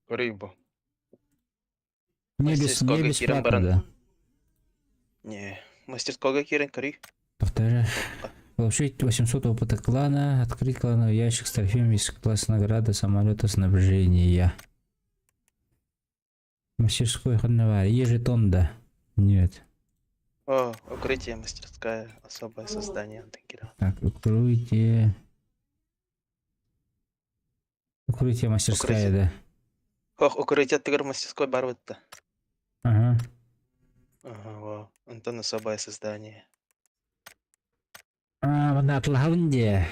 Көрүй бу. Не, бес, не Мастерскойга киирэн бесплатно, баран. да. Не, мастерскойга киирэн көрүй. Повторяю. Туохха. Получить 800 опыта клана, открыть клановый ящик с трофеями из класс награды самолета снабжения. Мастерской ханнавар. Ежетон, да. Нет. О, укрытие, мастерская, особое создание Антыкира. Так, укрытие. Укрытие мастерская, Укрытие. да. Ох, укрытие тыгыр мастерской бар бытта. Ага. Ага, во. Онтон особое создание. А, манна атылаһабын дии.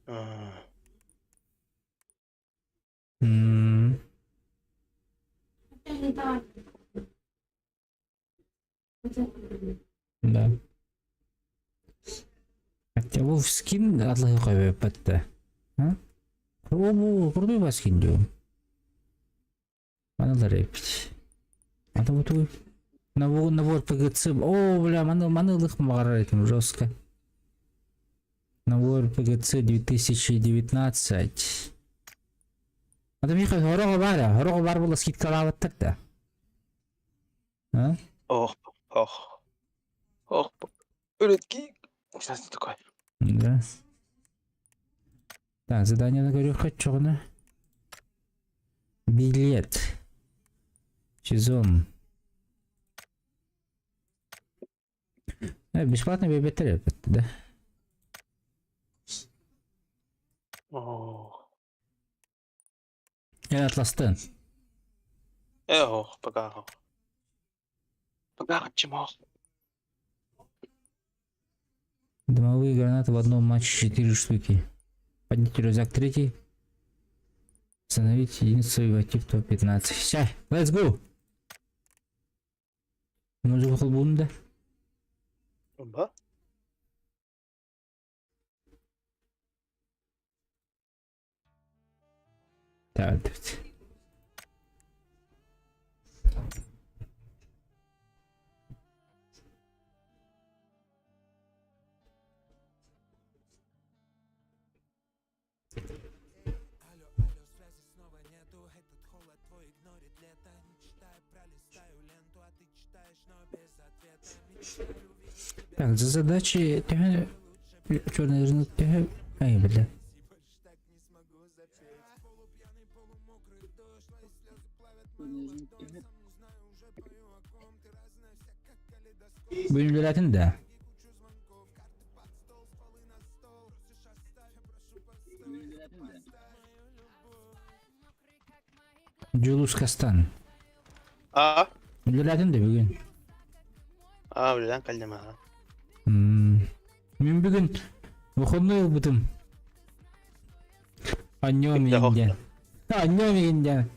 А, М, Да. Хотя бу скин атлаһы койбоппат да. А? О, бу крутой ба скин диyorum. Маналар эппит. Ата бу тугуй? Набор, набор ПГЦ. О, бля, маны, маны ылых баҕарар этим жестко. Набор ПГЦ 2019. Ата миха хороҕо баар, хороҕо баар була скидкалаабаттар да. А? Ох, ох. Ох, редкий. Сейчас такой. Да. Так, задание на көрүөххэ чоҕуна. Билет. Сезон. Бесплатно биэрбэттэр эбит да. Ох. Э, атластын. Ох, пока. Пока, чему? Дымовые гранаты в одном матче 4 штуки. Поднять рюкзак третий. Установить единицу и войти в топ-15. Все, let's go! Музыка холбуун да? Ба? Так, Так, за задачи черный рынок. Ай, бля. Бөлүнүлээтин да? Дьулус Кастан. А? Үлэлээтин да бүгүн? А, үлэлээн кэллим аха. Мин бүгүн выходной ылбытым. Анньоо миигин диэн. Анньоо миигин диэн.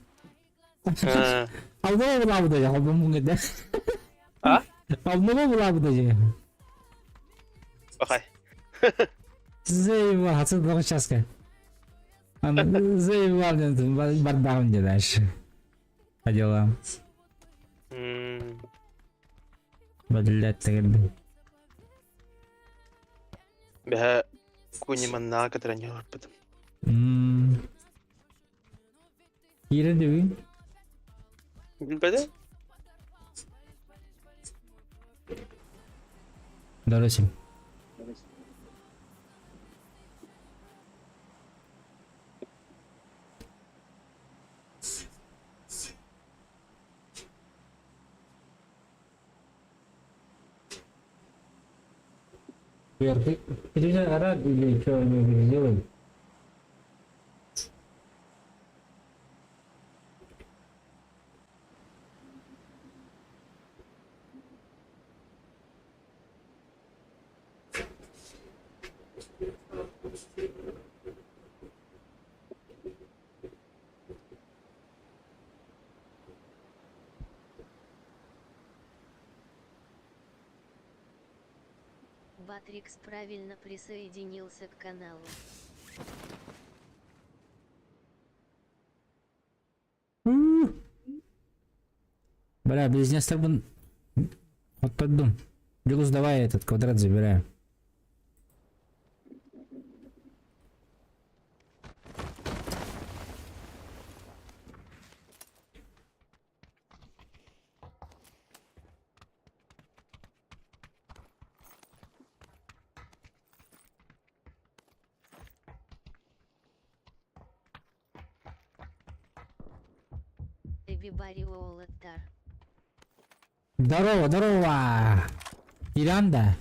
Албаба булаабыта дьэ, холбоммун да. А? Албаба булаабыта дьэ. Бахай. Заебал, отсюда часка. Заебал, бардаун дьэ дальше. По делам. Блядь, тогда. Бэһэ куниманнаа кытаран олорбутум. Киирэн бүгүн? Билбэтэ? Доросим. Вверх. Ты рад или что-нибудь сделай? Батрикс правильно присоединился к каналу. Бля, близнецтарбын хоттордум. Дьулус, давай этот квадрат забираем. Бибари уолаттар. Здорово, здорово! Иранда.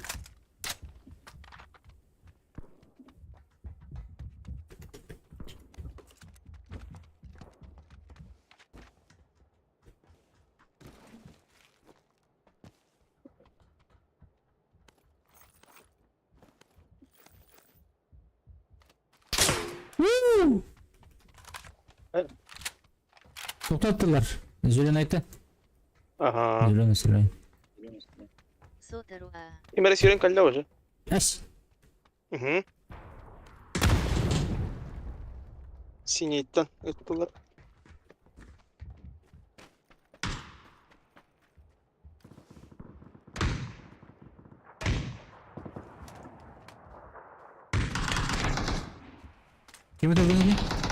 Тоқтаттылар. Зеленый айта. Ага. Зеленый, зеленый. Сотору а. Ким эрэ сүүрэн кэллэ уже. Эс. Угу. Синейтен ыттылар. Ким это выгони?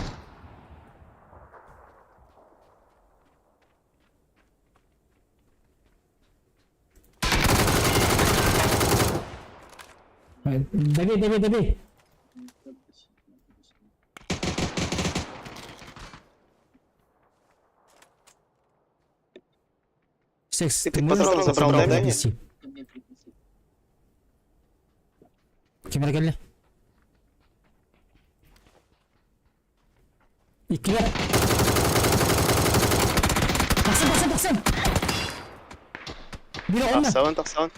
Добей, добей, добей. Секс, Ты ты можешь патроны забрал, да, мне? принести? Ким эрэ Иккилэр. Тахсан, тахсан, тахсан! Бери, онно. Тахсан, тахсан.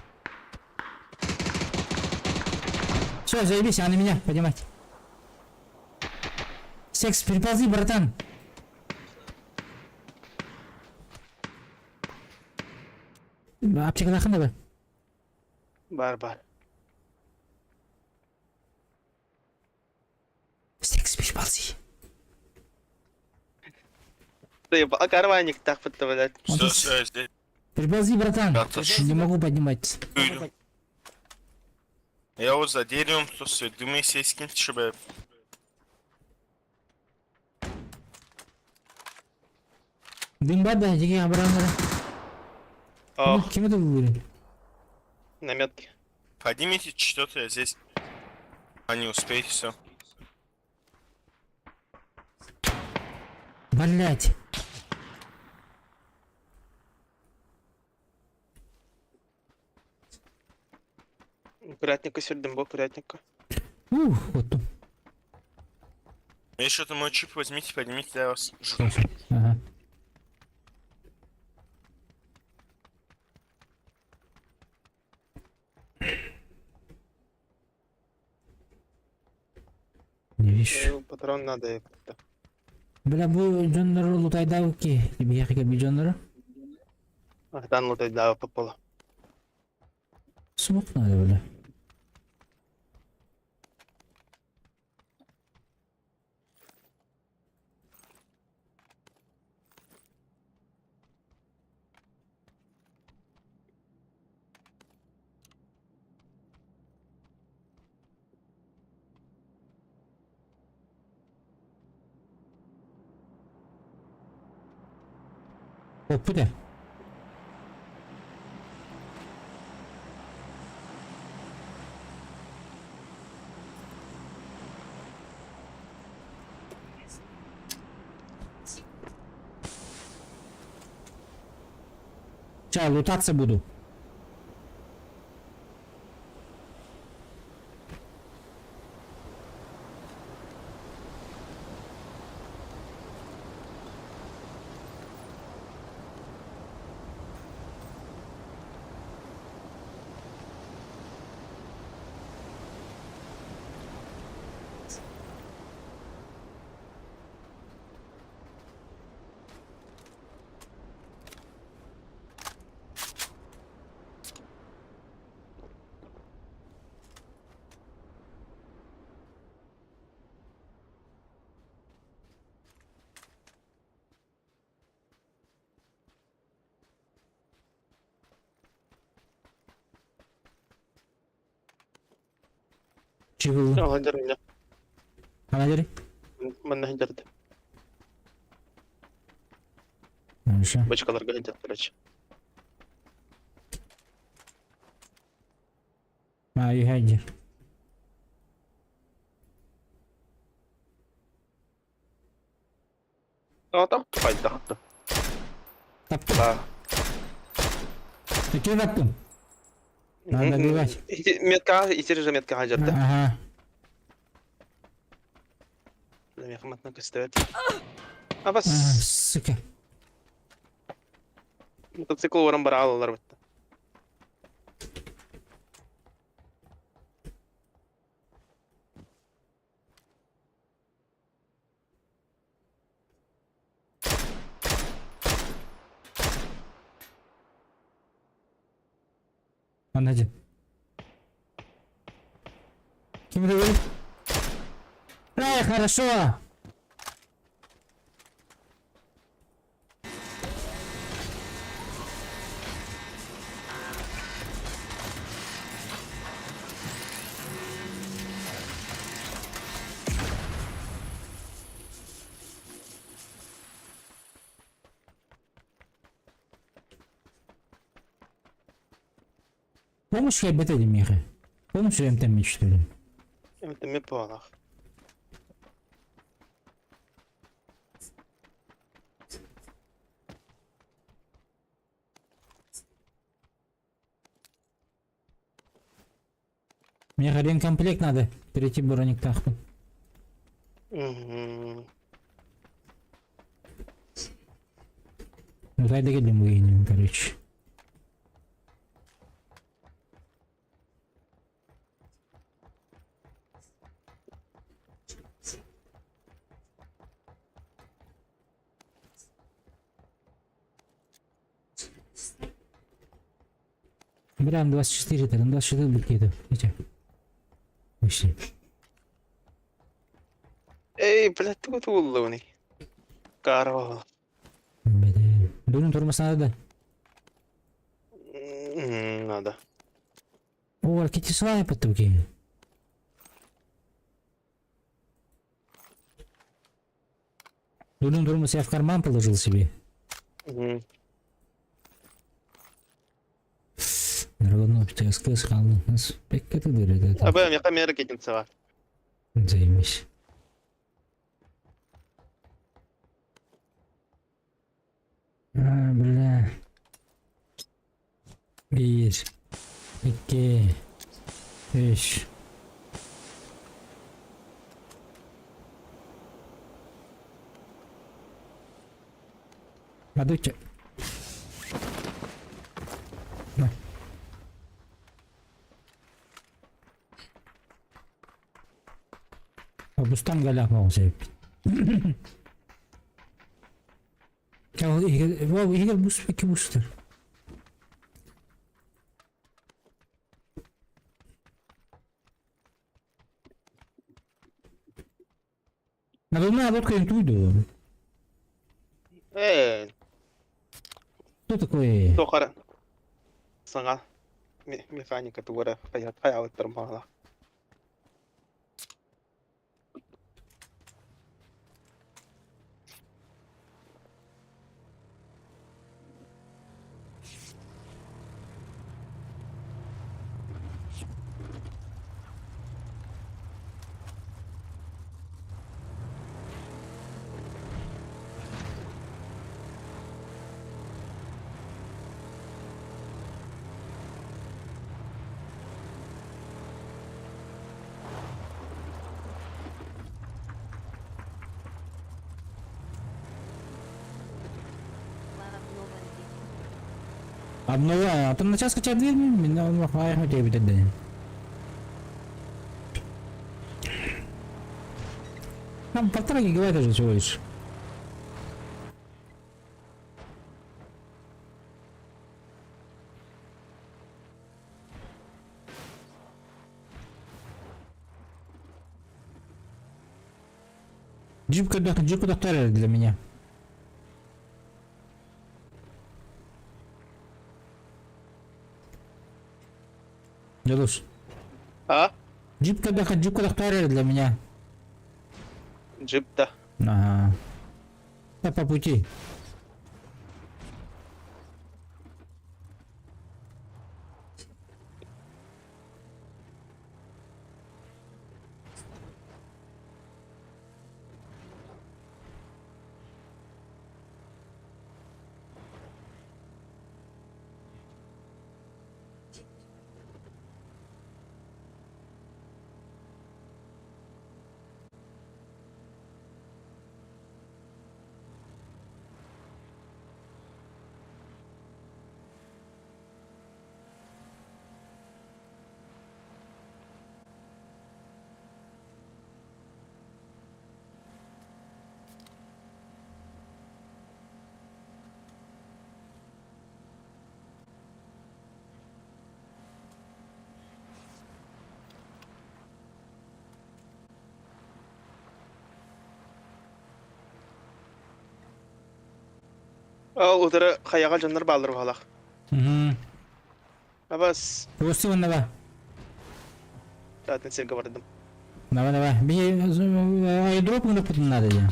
Все, заебись, а на меня поднимать. Секс, переползи, братан. Аптекалааххын да? Баар, баар. Секс, переползи. Да а карванник так блядь. Он Все, тут- все, я здесь. Переползи, братан. Ребята, Не могу поднимать. Duydum. Я вот за деревом просто дымы сесть чтобы Дым бар да, жеке абыраннары. Ох, Ким это был? на метке. Поднимите что-то, я здесь. А не успеете, все. Блять. Курятника сюрдем, бо курятника. Ух, вот тут. Еще что-то мой чип возьмите, поднимите, я вас жду. Ага. Не видишь. Патрон надо. Это. Бля, бу дьоннору лутайдаабыкки. Биһиэхэ кэлбит дьоннору. Ахтан лутайдаабыт попало. Смок надо, бля. Оппута. Сейчас лутаться буду. Чего? Ладер Аладери? Манна хадерды. Хорошо. Бочкаларга хадер, короче. А, и хайдер. А там хайда. Таптым. Да. Икки таптым. Надо добивать. Метка, ити же метка хаджарда. Ага. Мехаматна көстөбөт. Абас. А, сука. Мотоцикл уоран бара алалар бытта. Он один. Ким говорит? Эй, хорошо! Помощь я Миха? Помощь МТМ что ли? Эмтэммит буолах. Мне комплект надо. Третий броник тахпын. Мгм. Ну, дай кэллим короче. Бля, 24 так, 24 букета. Эти. Вышли. Эй, блядь, тугу тугуллуни. Каро. Бля, Дурин тормоз надо, да? Надо. О, ракетиславы потуги. Дурин тормоз я в карман положил себе. Мгм. Народно ТСК схалны. Нас пеккеты дыры это. Абы меха меры кетинцева. Займись. А, бля. Bir, iki, üç. Madуйте. На. Бустан галях маузе. Я игр бус iki бустер. Надо лодка интуиду. Э, Кто такой? тохара. Саңа. Механика тугара хаят хаялыттар мала. Обнова Обнова. А там на час хотя дверь, меня он. Там 1,5 гигабайта же всего лишь. Джип когда джип для меня. Дедуш. А? Джип когда джип когда для меня. Джип да. Ага. Я по пути. Ол утары хайаҕа дьоннор бааллар баһалах. Угу. Абас. Тугусты давай. Атын сиргэ бардым. Давай, давай. Би айдроп гынаппытын надо дии.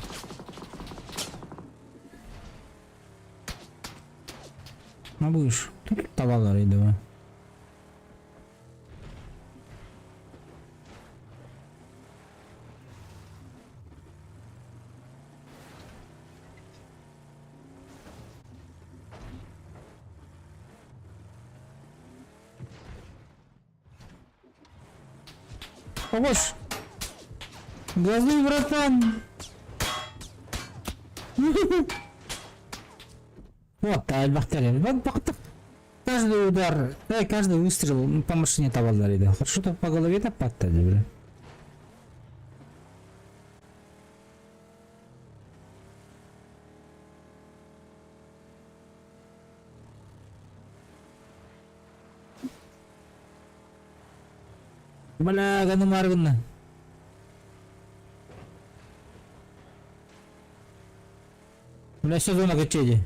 Ну будешь. Тут табалар давай. Помочь! Газуй, братан! Вот, элбэхтэр. Вот бактык. Каждый удар, да, каждый выстрел по машине табаллар edi. Хорошо по голове таппатта бля. Бля, ганым аргынна. Бля, все зона качели.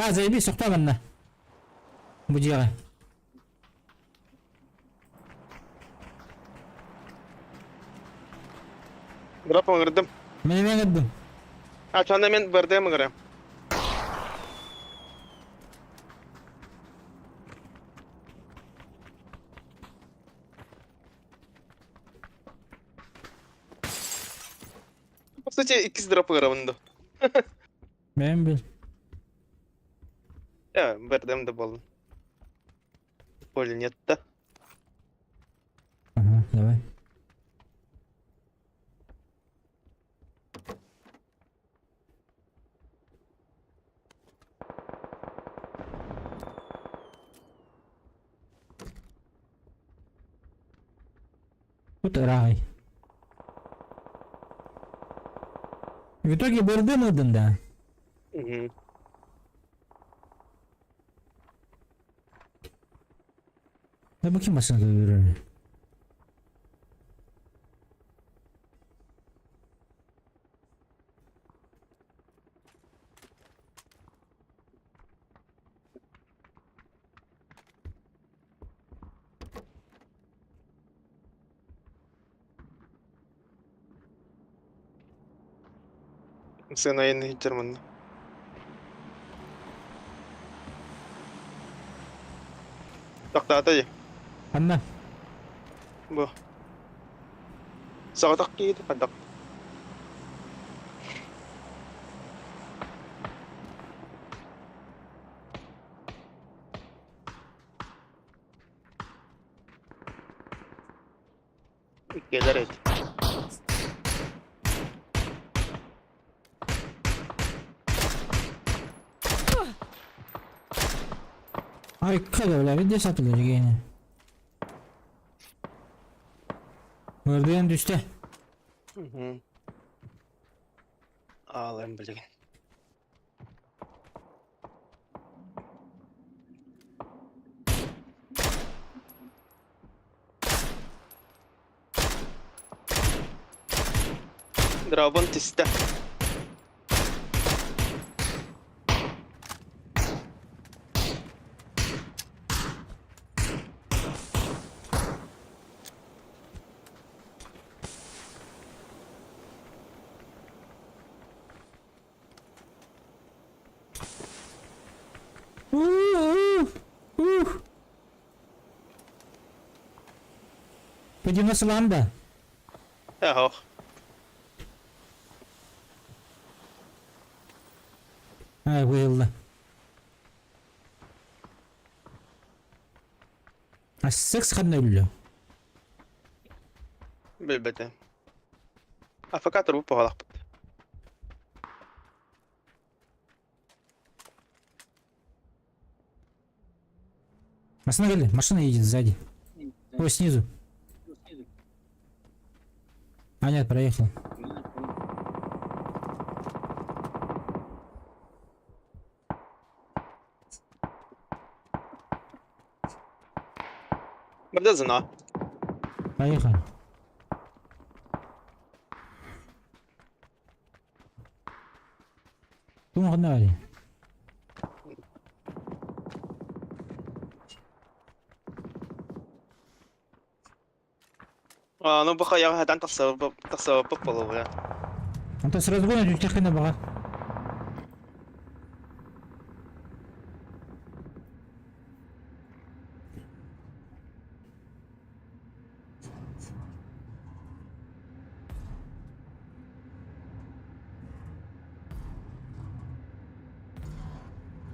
А, заебись, сохта манна. Бу дьиэҕэ. Дроп ыҥырдым. Мин эмиэ ыҥырдым. А, чонно мен бырдым ыҥырам. По сути, иккис дроп ыҥырабын да. Бэйэм бил. Э, бырдым да буоллун. Поле нет да. Ага, давай. Вот рай. В итоге бырдым ылдым да. Мгм. Да бу ким машина көрөр? Сен айын иһитэр манна. Тохтоото дии. Ханна? Бу. Соҕотох киһи хайдах. Иккиэлэр эбит. Ай, как бля, видишь, сатылыр гене. Көрдүөн түстэ. Мгм. Аалыам билигин. Дробун түстэ. Ух, ух. Пойдем на да? Эх, Ай, выйылла. А секс ханна өллө. Билбэтим. АФК турбут буоллахпыт. Машина кэллэ, машина едет сзади. Ой, снизу. А нет, проехал. Бырда зына. Поехали. Шлема ханна баарый? А, ну бу хайаҕа хатан тахсыбаппыт буолуо. Онтон сразу гына түстэххинэ баҕар.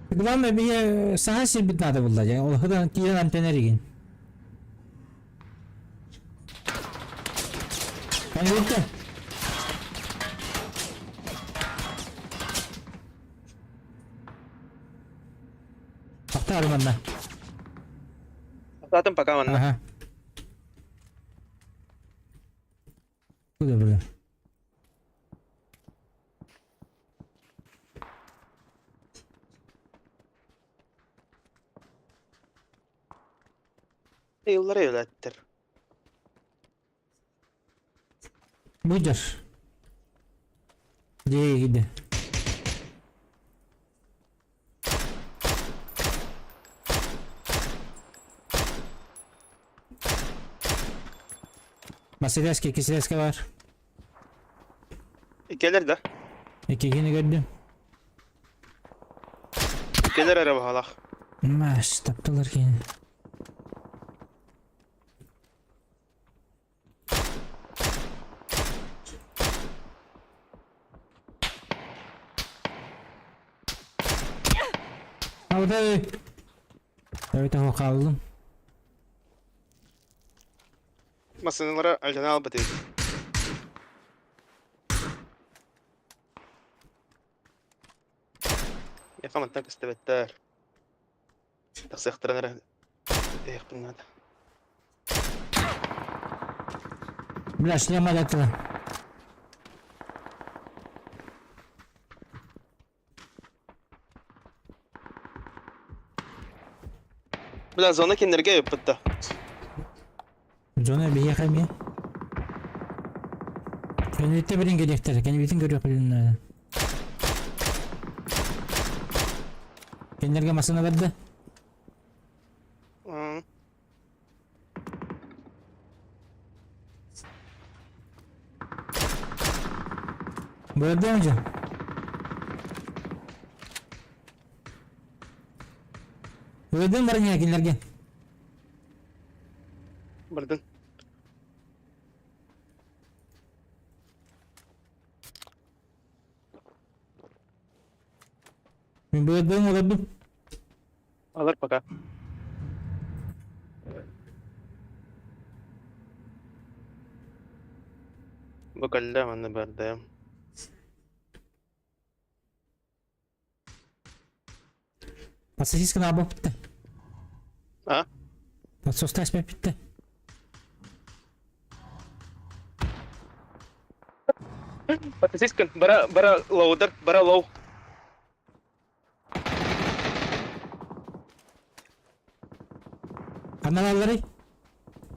Главное, мне саха сирбит надо было. Ол хыдан киирэн антенна эригин. Конвертте. Тохтоору манна. Атаатын пока манна. Ага. Куда, бля? Yıllara yönelttir. Будешь? Где иди? Василевский, Киселевский бар. Кэлэр да? Иккигини көрдүм. Кэлэр эрэ баҕалаах. Маш, тапталар кини. Алдай! Давайте хааллым. Массыыналара алдьана албат эбит. Миэхэ мантан көстүбэттэр. Тахсыахтарын эрэ иһиэхпин наада. Бля, шлем этого. Бля, зона кинилэргэ ыппыт да. Зона биһиэхэ эмиэ. Кэнниттэн билин кэлиэхтэрэ, кэннибитин көрүөхпүтүн наада. Кинилэргэ массыына барда. Бырдым дьэ. Бырдым баран кинилэргэ. Бардын. Мин бырдым олордум. Алар пока. Бу кэллэ манна бардым. Подсосиска на бүттэ. А? Подсостас бүттэ. Подсосиска, бара, бара лоудар, бара лоу. Ханна баалларый?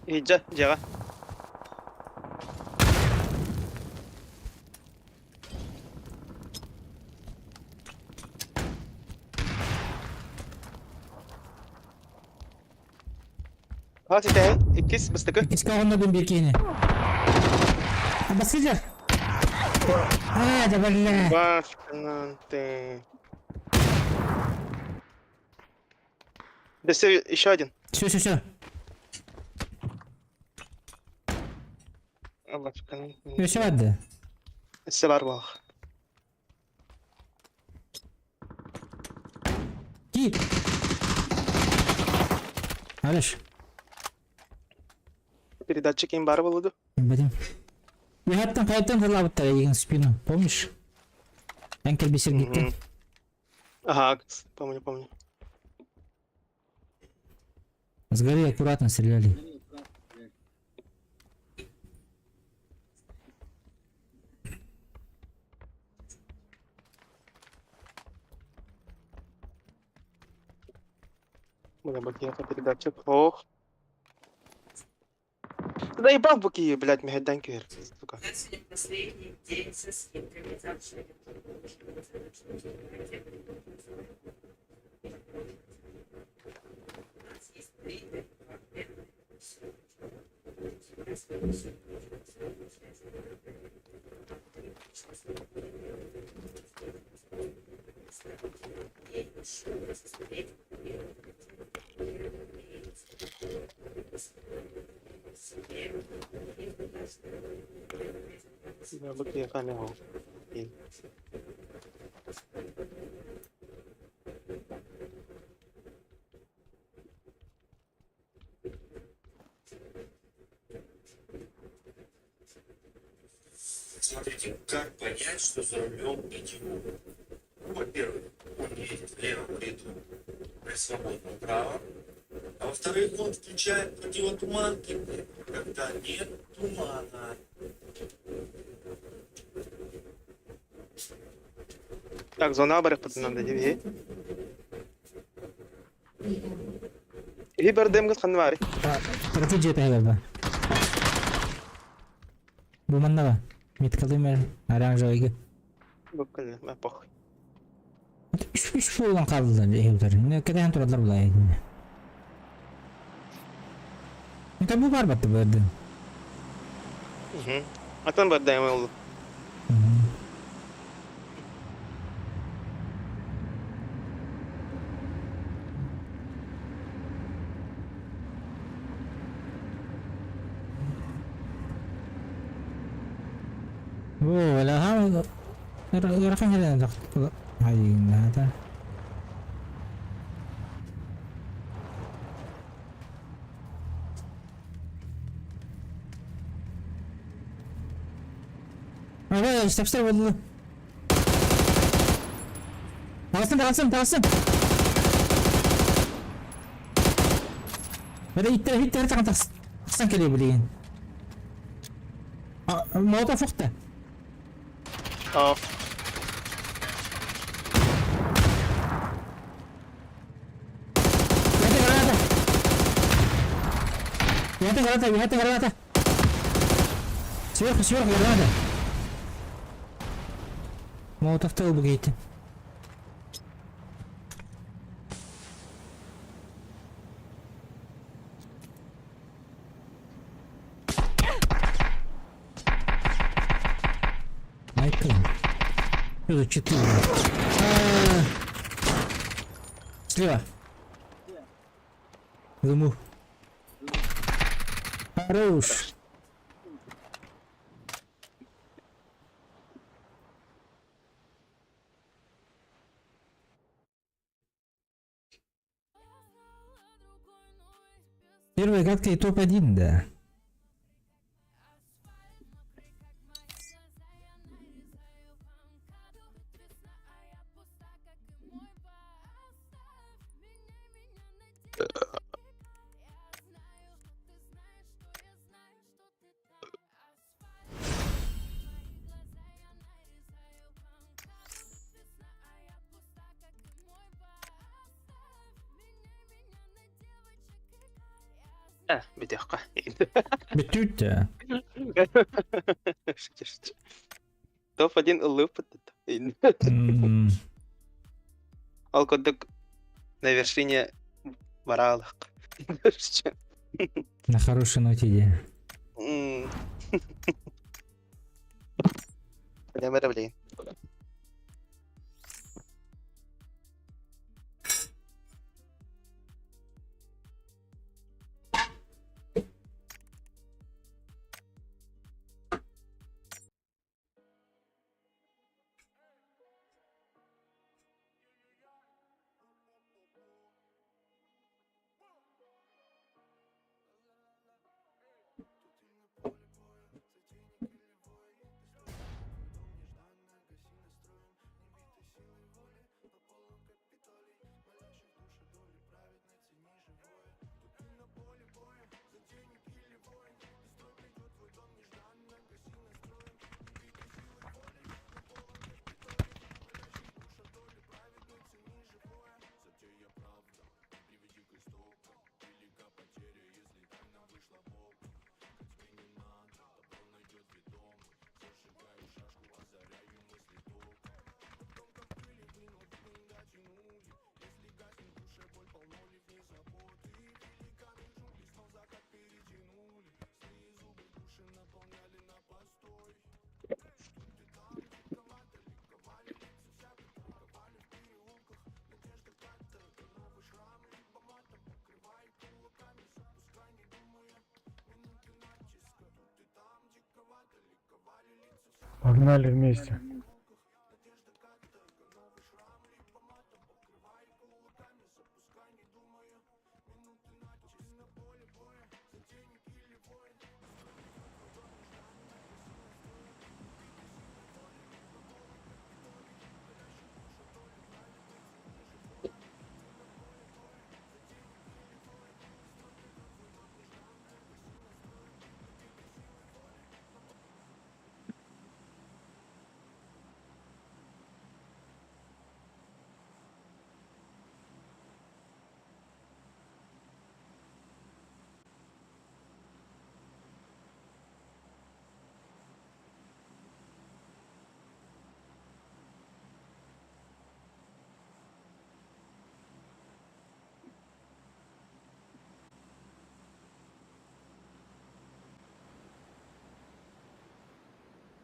Иһдьэ, дьиэҕэ. Хас итэһин, иккис бастакы. Иккискэ оҕоннордун биир киһини. Бассыдьар. Аа, да бля. Башканан ты. Да все, еще один. Все, все, все. Башканан. Өссө барды. Өссө бар буолах. Ки. Алеш. Передатчик им бар буолуду. Билбэтим. Үһэттэн хайаттан тыллаабыттар эйигин спину, помнишь? Эн кэлбисиргиттин. Ага, помню, помню. С горы аккуратно стреляли. Бына бакиэхэ передатчик. Ох. Заебал буки, блядь, мэһэйдээн түһэр, сука. Бу киһиэхэ эмиэ Смотрите, как понять, что за рулем идиот? Ну, во-первых, он едет в левом ряду при свободном правом. А во-вторых, он включает противотуманки, когда нет тумана. Так, зона барыхпытын надо дии. Иһи бардемгыт ханна баарый? Тыраты дьиэтэ барда. Бу манна ба. Меткалым эр оранжевыйга. Бу кэллэ, похуй. Үс үс буолан хааллылар эһилэр. Не кэтэһэн тураллар булай. Это бу бар батты барды. Угу. Атын бардайым ол. О, ла ха. Ырахан херен Хайыҥнаата. Ага, стоп, болды. Таҕыстым, таҕыстым, таҕыстым. Бары иттер, иттер таҕан тахсан кэлиэ билигин. Молотов ухта. Аа. Үөһэ граната. Үөһэ граната, үөһэ граната. Сверху, сверху граната. Молотовты ылбыт. Майкл. Что за четыре? А, слева. Дыму. Хорош. Первая катка и топ-1, да. Э, бүтүөххэ. Бүтүүтэ. Топ-1 ыллыыппыт. Ол курдук на вершине бараалык. На хорошей ноте иди. Блин, блин. Погнали вместе.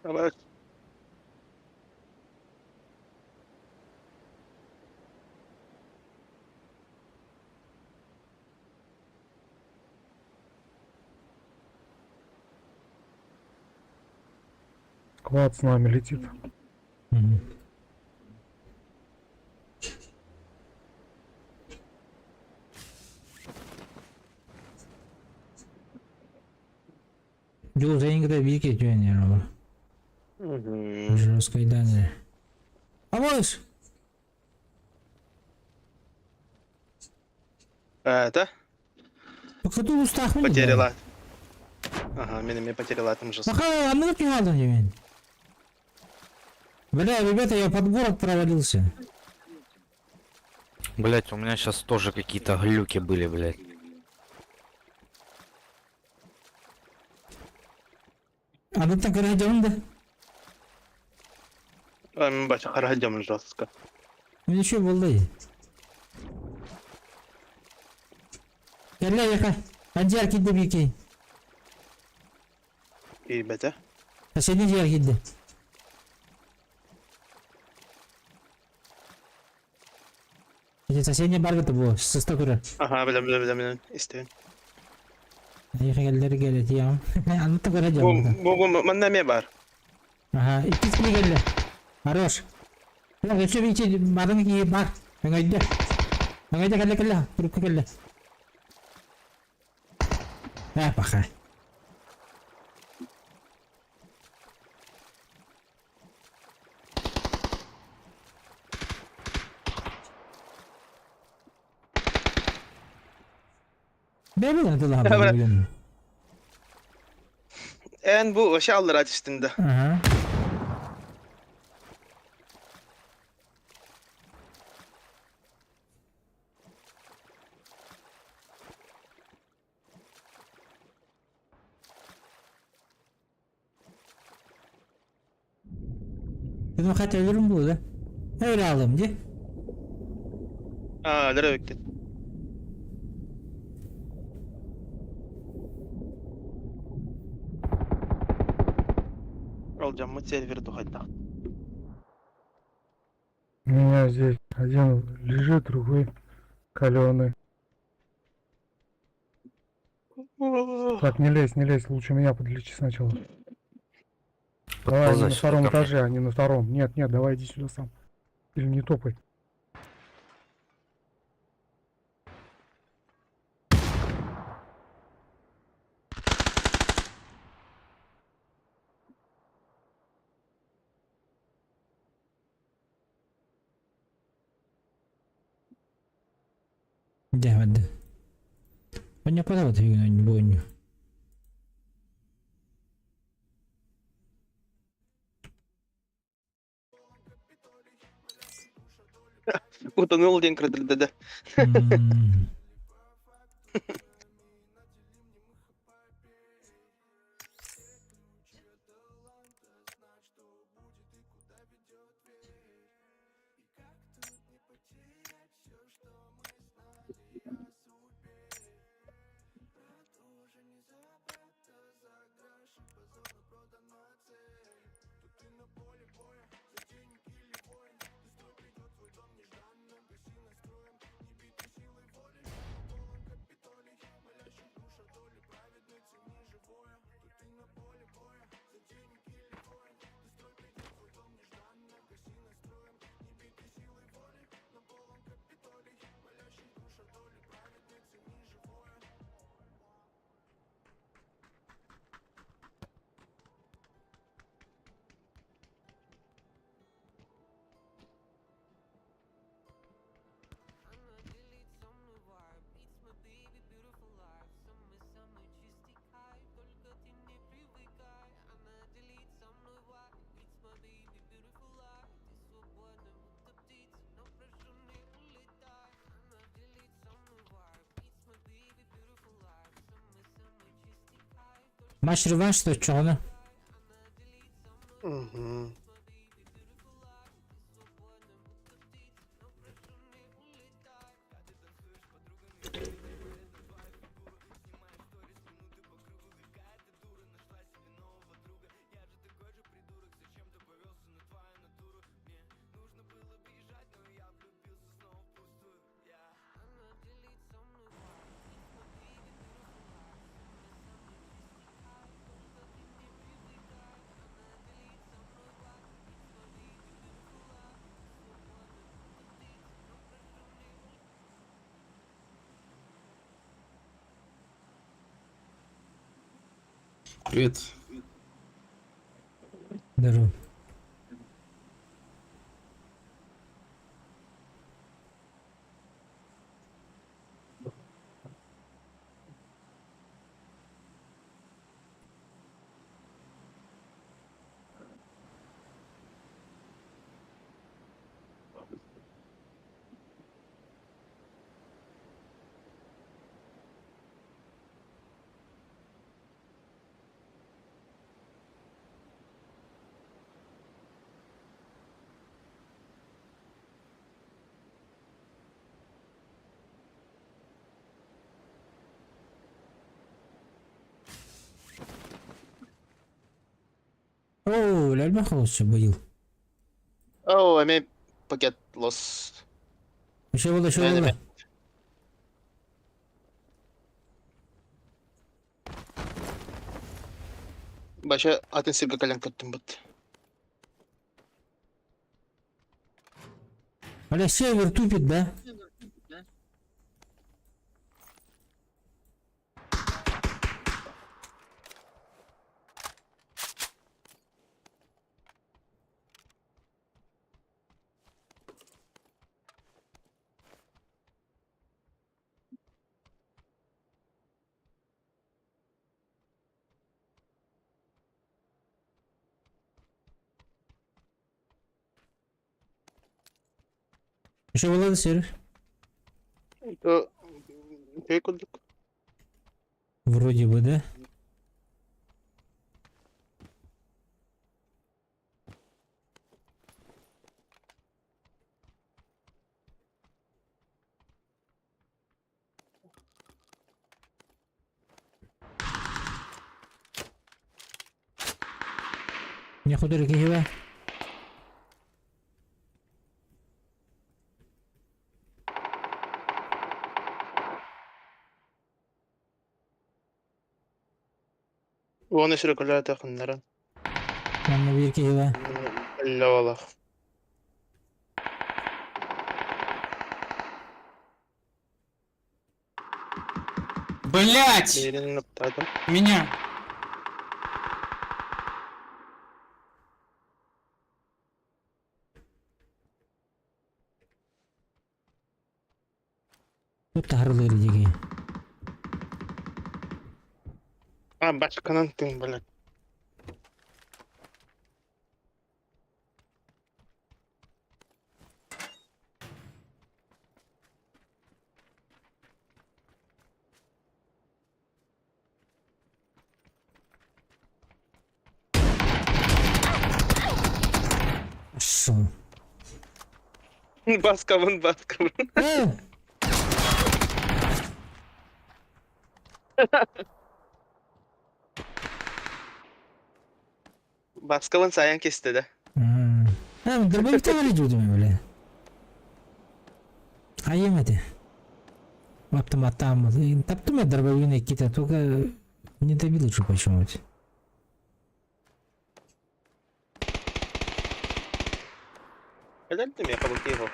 Давай. Квад с нами летит. Мгм. Жол жайыңгыда бийке жөн олар. Угу. Жесткой дани. Авось! Это? Пока устахмын. Потеряла. Ага, меня мне потеряла там жестко. Пока анныгы пигалдым мен. Бля, ребята, я под город провалился. Блять, у меня сейчас тоже какие-то глюки были, блять. Аны көрөдөм да. Бача, харадем жестко. Мен еще болды. Кэллэ яка. Анжар кидди бики. И бетя. Соседний жер кидди. Эти соседний баргыты бу. Сыста көрөр. Ага, бля, бля, бля, бля, истин. Яка келдер келет ям. Аны та көрөдөм. Бу, бу, манна ме бар. Ага, иккис келди. Хорош. Бля, өсө бити барын ки бар. Өңөйдө. Өңөйдө келе келе. Туруп келе. Ә, паха. Бебе да Бра. ла. Эн бу вообще аллар атистинде. Ага. Dedim kaç ölürüm bu da. Öyle aldım diye. А, лера өккен. Ол жаммы сервер тухайда. У меня здесь один лежит, другой каленый. Так, не лезь, не лезь, лучше меня подлечи сначала. Давай, они Подползай на сюда втором ко мне. этаже, они на втором. Нет, нет, давай иди сюда сам. Или не топай. Demedi. Ben yapamadım bu oyunu. Утонул день крыдыдыды. М. Матч реванш оччоҕуна. Угу. Привет. Здорово. Оо, элбэх олусча быйыл. Оо, эмиэ пакет лос. Еще было, еще Мэн было. эмэ. Баша атын сиргэ кэлэн көттүм бут. Бля, сервер тупит, да? Еще было сервер? Үчүгэй курдук. Вроде бы, да? Не худыр киһи Уонна сүрүкүлээтэ ханнаран. Манна биир киһи баар. Иллэ Блять! Биирин ыптаатым. Меня! Тут таһарылыыр диги. А, бачканан тыҥ, блядь. Шо? Баскабын, баскабын. Э! Баскабын сайан кесте да. А, дробовик говорить бля. А ем это. Автоматам. Таптым я дробовик какие-то, только не добил еще почему-то. Кэлэлтим я кабакиho.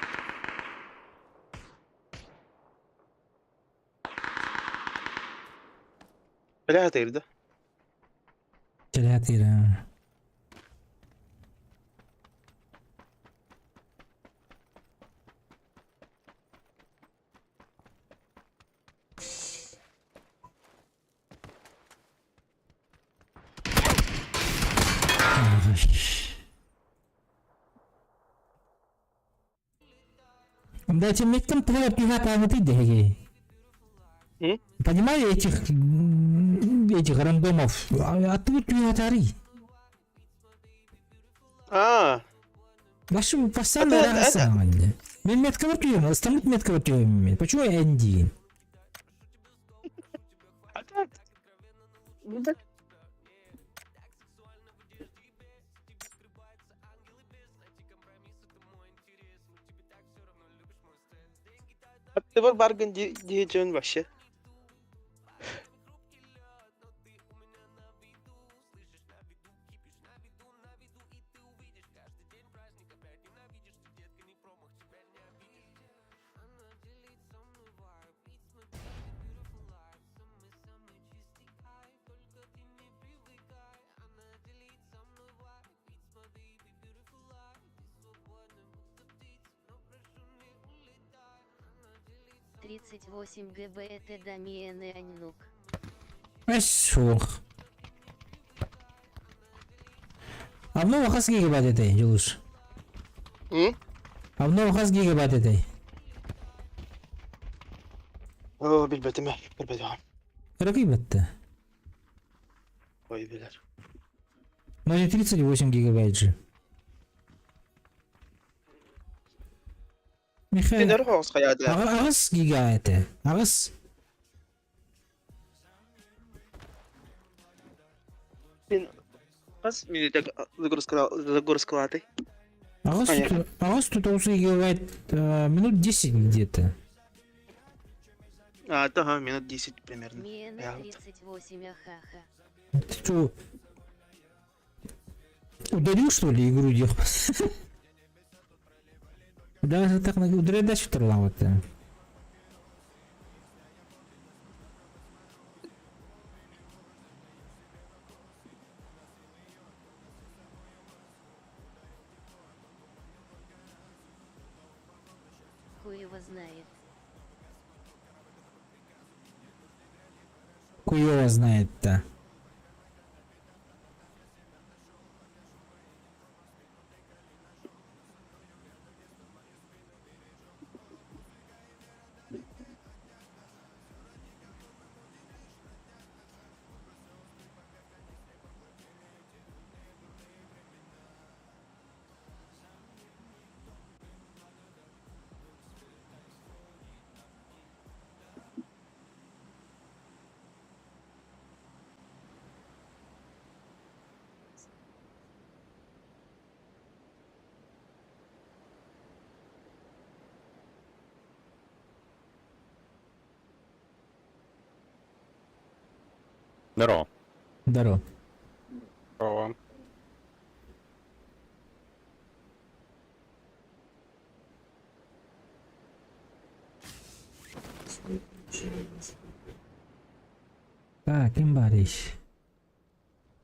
Бля, да? Телеатира. Дайте мне там твоя пивата вот иди. М? Понимаю этих... этих рандомов. А ты вот А, Ваши постоянно Это- это... Мен метка вертуем, остальных метка вертуем. Почему я один? а так. Ну так. А ты бар баргын дии вообще. 38 ГБ Дамиен и Аньнук. Эс, суох. Обнова хас гигабайт этэй, Дьулус? М? Обнова хас гигабайт этэй? О, билбэтим, билбэтим. Кыракый бетті. Ой, билэр. Но не 38 гигабайт же. Михаил. Син өр хоҕус хайаата. Аҕыс гига этэ. Аҕыс. Син хас минутэ загрузкалаатый? Аҕыс Понятно. аҕыс 9 гигабайт минут 10 где-то. А, ага, минут 10 примерно. Миена Я вот. 38 ахаха. Ты что, удалил, что ли, игру делал? Да, так удаляй дальше вот. Хуй его знает. Хуёво знает-то. Здорово. Здорово. Здорово. Так, ким баарый?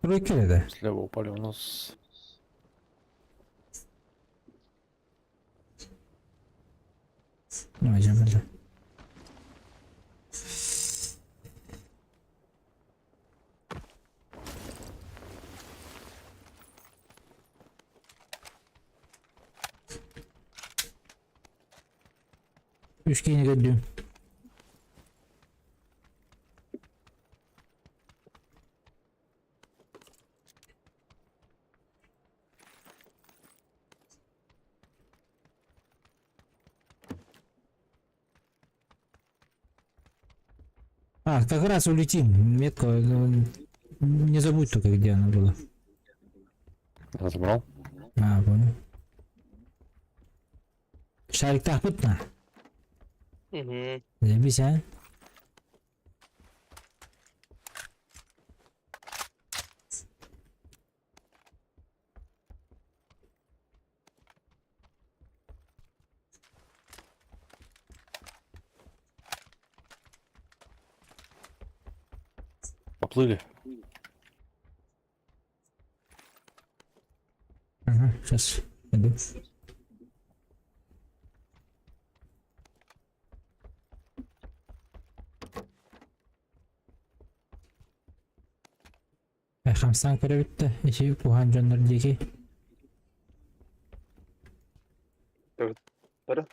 Тройка да. Слева упали у нас. Ну, идем, да. Үшкені көрдім. А, как раз улетим. Метку. Ну, не забудь только, где она была. Я забрал. А, понял. Шарик тахпытна. Угу. Заебись, а? Поплыли. Ага, сейчас иду. Хамсан көрөбүттэ, иши кухан дьоннор диэки. Бары.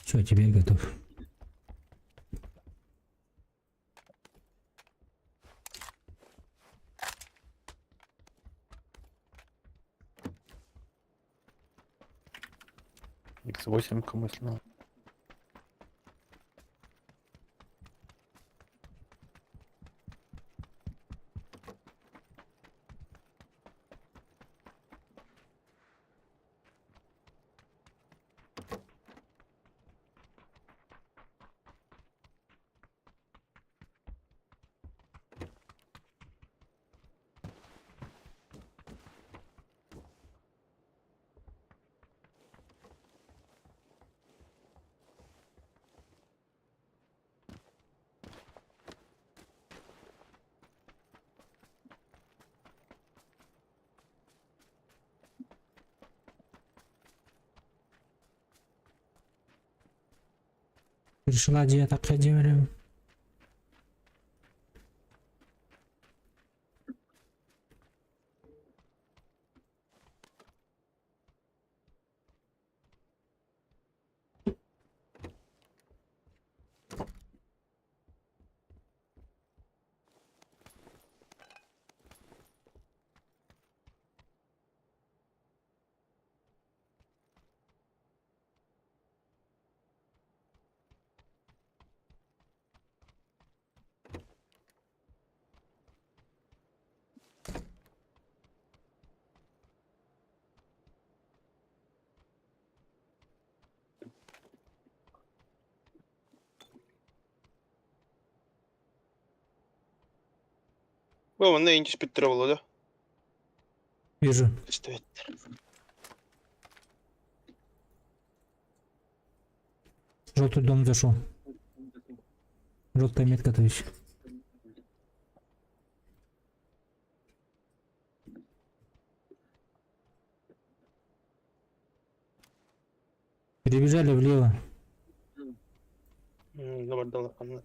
Все, теперь готов. X8 мысленно. Пришла диета Владимиру. Бу онно инчис бүттүрэ болду да. Вижу. Стоит. Желтый дом зашел. Желтая метка, то есть. Перебежали влево. Добардалар ханна.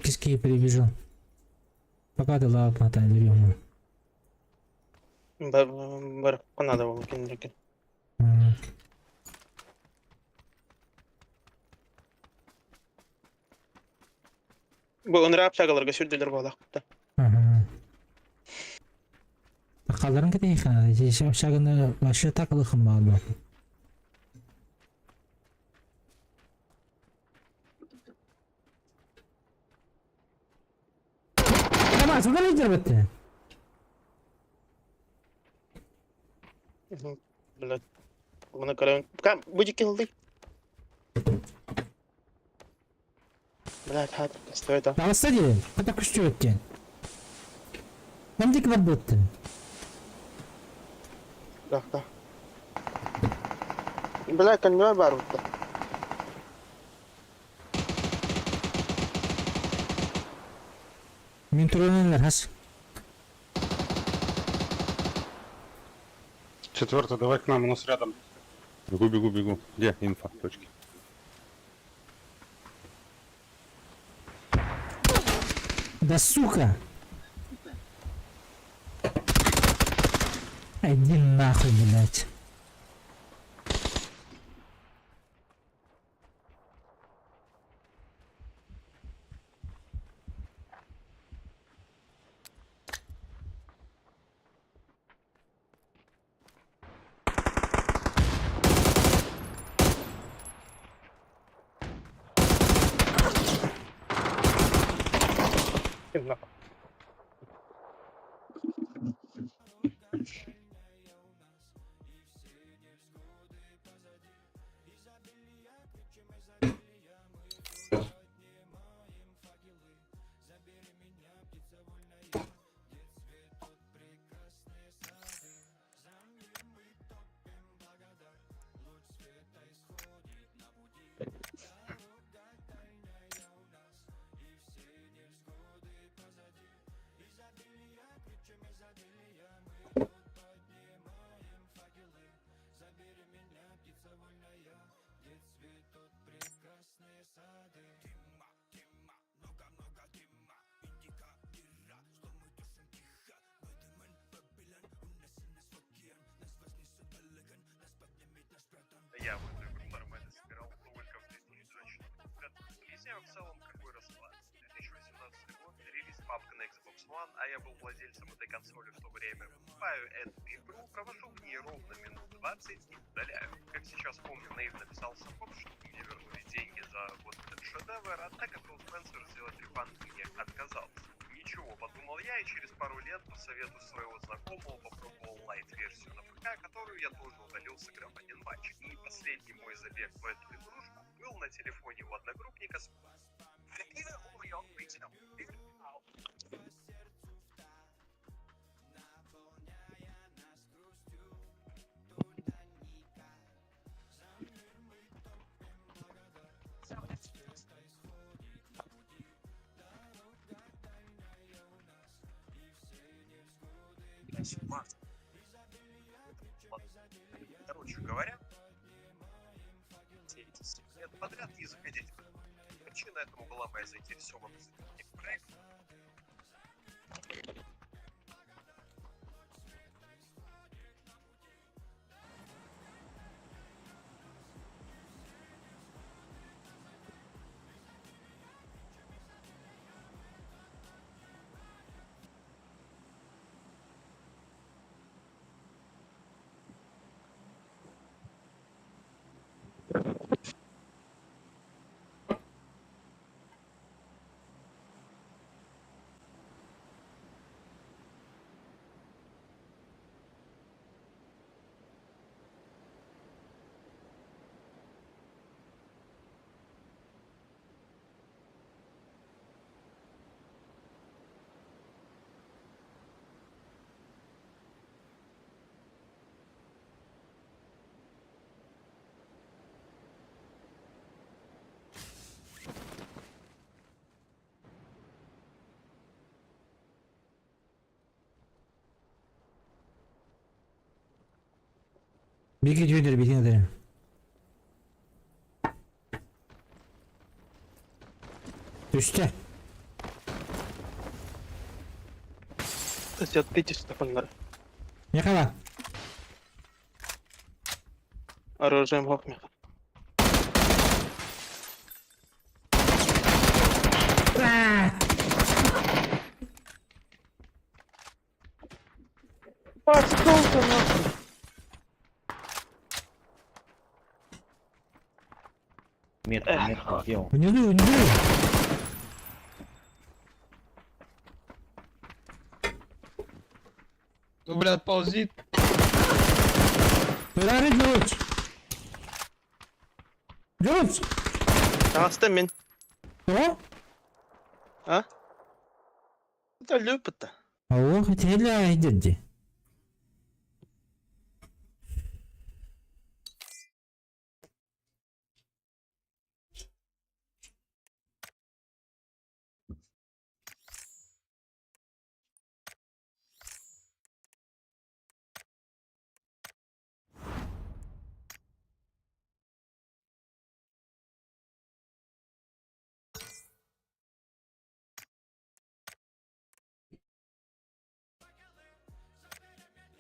Киски перебежал. Пока ты лава мотай, берем. Бар бар канада болду киндеки. Бу онра общагаларга сүрдүлөр болакта. Такаларын кетейхан, здесь общаганы вообще так лыхым багды. Тамам, сюда лидер бітті. Блядь. Мына көрөм. Кам бу килди. Блядь, хат, стоит. Алыста дейін, қата күшті өткен. Кімдік бар бітті? Да, да. Блядь, конвой бар бутта. Мен туренелер, хас. Четвертый, давай к нам, у нас рядом. Бегу, бегу, бегу. Где инфа? Точки. Да сука! Иди нахуй, блядь. Ким нахуй. Объясняю в целом, какой расклад. 2018 год, релиз PUBG на Xbox One, а я был владельцем этой консоли в то время. Покупаю эту игру, провожу в ней ровно минут 20 и удаляю. Как сейчас помню, наивно писал support, чтобы мне вернули деньги за вот этот шедевр, однако Фил Спенсер сделать refund мне отказался. Ничего, подумал я, и через пару лет по совету своего знакомого попробовал lite-версию на ПК, которую я тоже удалил, сыграв один матч. И последний мой забег в эту игрушку был на телефоне у одногруппника с. Короче говоря, все эти 7 лет подряд не заходить. Причина этому была моя заинтересованность в проекте. Беги, Дюдер, беги на. Түстэ. Отпитесь, Михала. Оружием хокмеха. А, сколько нахуй? Метку, метку делал. Внизу, внизу. Ну, блядь, ползи. Подожди, Джордж. Джордж! Астан мен. Что? А? Это любит-то. Ох, это дяди.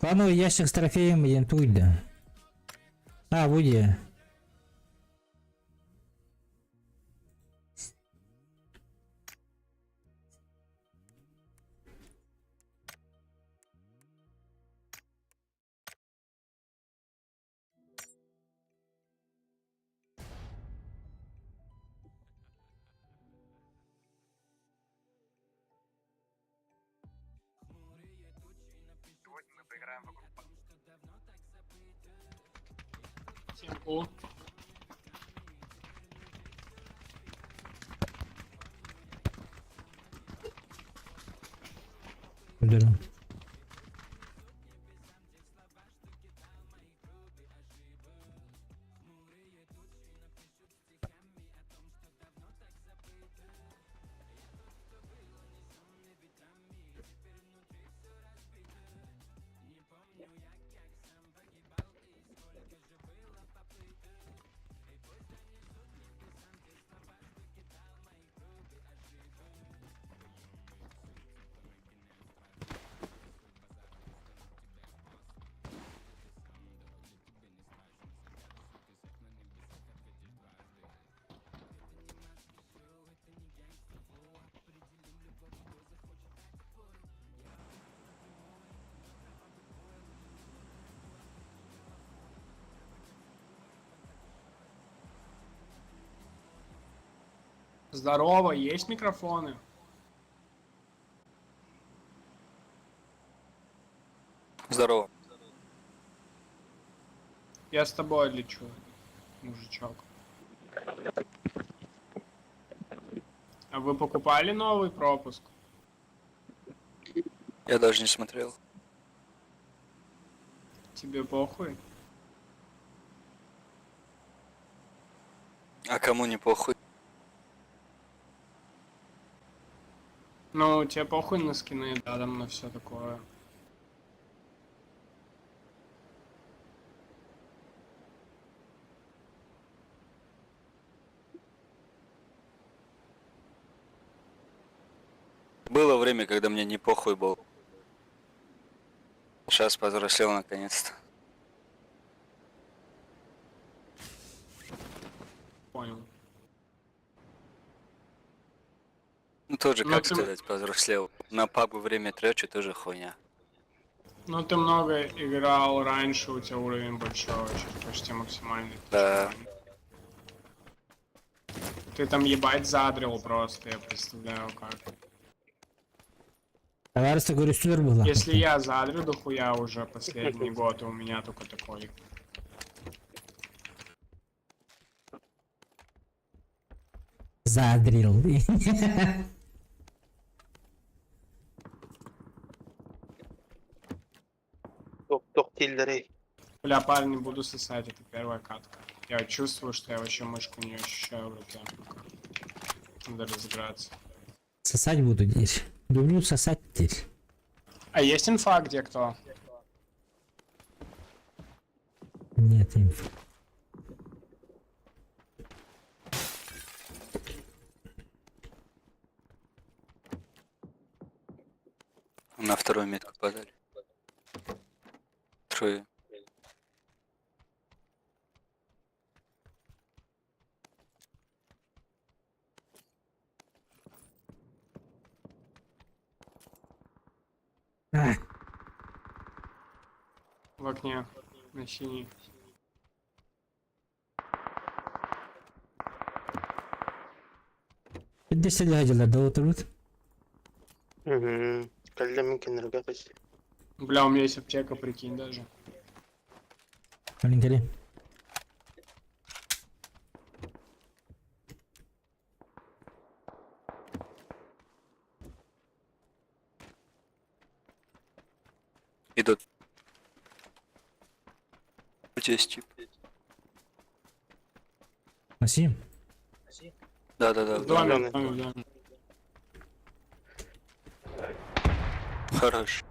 Клановый ящик с трофеем идем. А, будет. Сегодня мы поиграем в игру О. Ударил. Здорово, есть микрофоны? Здорово. Я с тобой лечу, мужичок. А вы покупали новый пропуск? Я даже не смотрел. Тебе похуй? А кому не похуй? Ну, тебе похуй на скины, да, там на все такое. Было время, когда мне не похуй был. Сейчас повзрослел наконец-то. Понял. Ну тоже, Ну, как ты- сказать, повзрослел. На пабгу время трачу, тоже хуйня. Ну, ты много играл раньше, у тебя уровень большой, очень, почти максимальный. Да. Ты там ебать задрил просто, я представляю как. Товарищ говорю, была. Если я задрю дохуя уже последний год, и у меня только такой. Задрил. Туох дииллэрий. Бля, парень, не буду сосать, это первая катка. Я чувствую, что я вообще мышку не ощущаю в руке. Надо разыграться. Сосать буду теперь. Люблю сосать теперь. А есть инфа где кто? Нет, инф. На вторую метку подали. Трое. А, В окне. На синий. 50 да отырбут. Угу. Кэллэ мин кинилэргэ Бля, у меня есть аптека, прикинь даже. Блин, кэлин. Идут. Здесь тип. На синем? Да-да-да. В доме, в доме, в доме. Хорош.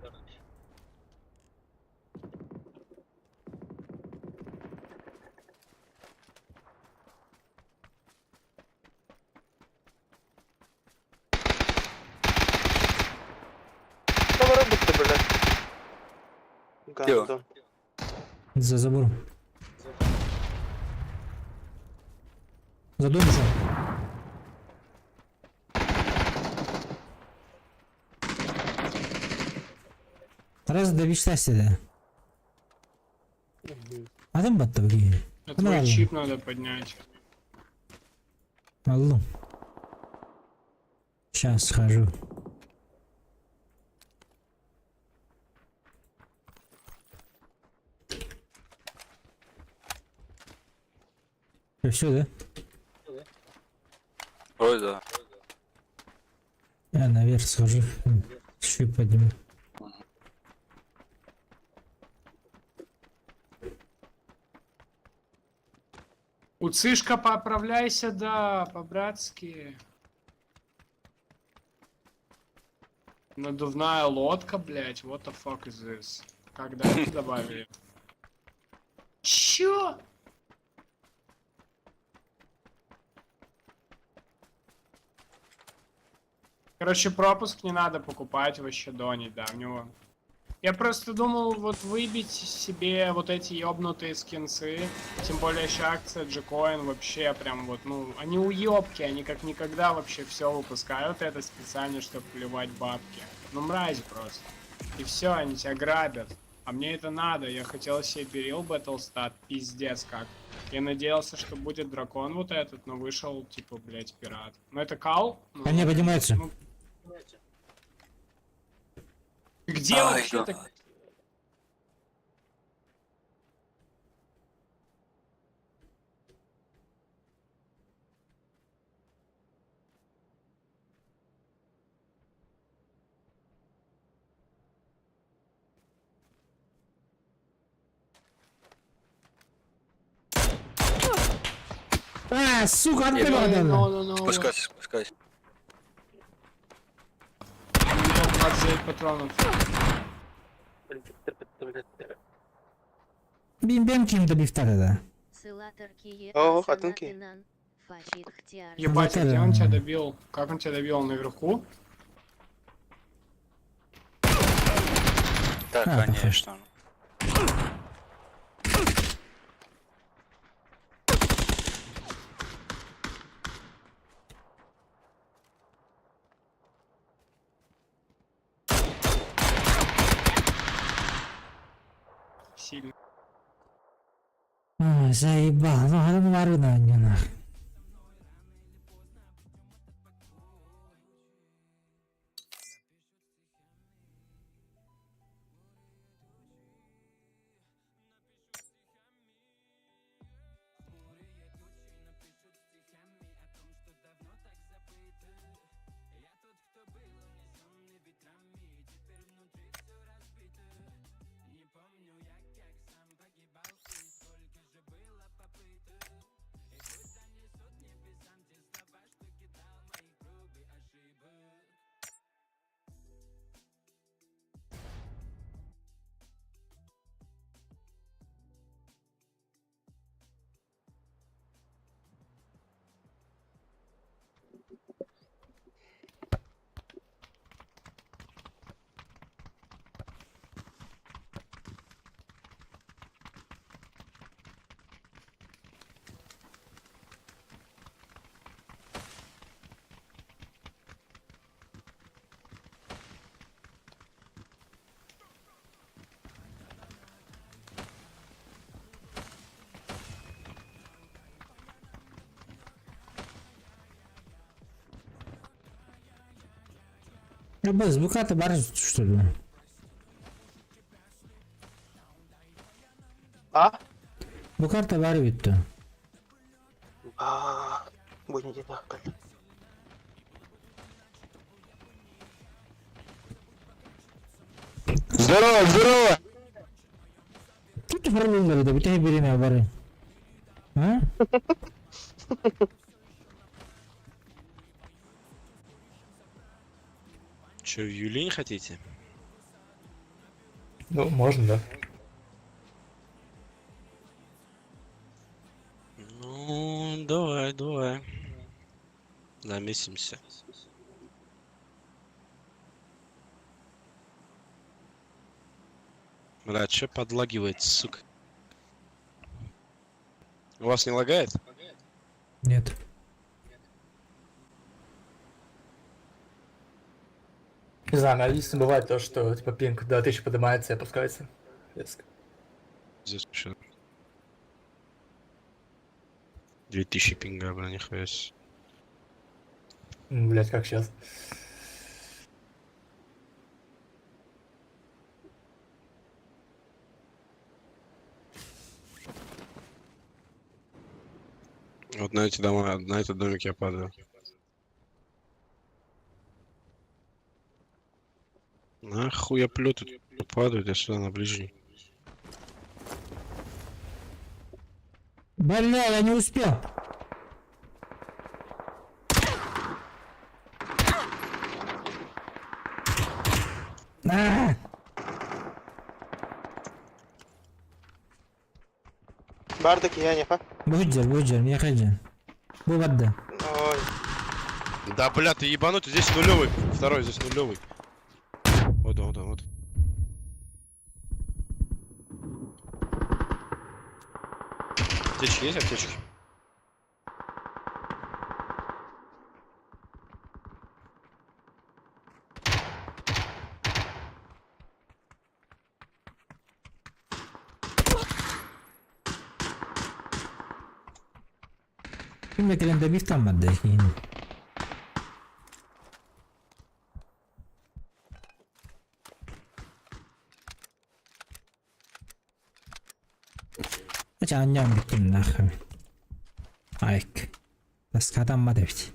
Что робот-то, блядь? Гандон. За забором. За дом уже. Раз да да. Адам батта бу. А твой чип надо поднять. Алло. Сейчас схожу. Все, да? Вроде да. Я наверх схожу. Чуть подниму. Уцишка, поправляйся, да, по-братски. Надувная лодка, блять, what the fuck is this? Когда это добавили? Чё? Короче, пропуск не надо покупать вообще до недавнего. Я просто думал, вот выбить себе вот эти ёбнутые скинцы, тем более еще акция Gcoin вообще прям вот, ну, они уёбки, они как никогда вообще все выпускают это специально, чтобы плевать бабки. Ну, мразь просто. И все, они тебя грабят. А мне это надо, я хотел себе Берил Battlestat, пиздец как. Я надеялся, что будет дракон вот этот, но вышел, типа, блядь, пират. Ну это кал. Ну, Ко мне поднимаются. ну, Где Ай, вообще да. так? А, сука, открыл No, no, no. Спускайся, спускайся. У меня 29 патронов. Бим-бим ким-то бифтата, да. О, хатынки. Ебать, а где он тебя добил? Как он тебя добил? Наверху? Да, А, конечно. Сильно. Ой, заебал. Ну, а ну, варына, не нах. Абаз, буката бар, что ли? А? Букарта бар битті. А, будем где-то. Здорово, здорово! Тут фармилдер да, бите береме бары. А? Че, в Юлинь хотите? Ну, можно, да. Ну, давай, давай. Замесимся. Бля, чё подлагивает, сука? У вас не лагает? Нет. Не знаю, но единственное бывает то, что типа пинг до 1000 поднимается и опускается. Резко. Здесь еще. 2000 пинга, бля, нихуя себе. Блять, как сейчас. Вот на эти дома, на этот домик я падаю. Нахуй я плю тут падают, я сюда на ближний. Бля, я не успел. А! Бардак я не, Буджер, буджер, я хочу. Бу бадда. Ой. Да, бля, ты ебанутый, здесь нулевый. Второй здесь нулевый. Вот он, вот он, вот. Аптечки есть аптечки? Ким да кэлэн добивтан барда киһини. Ача анньаан бүттүм нахуй. Айк. Таскатаммат эбит.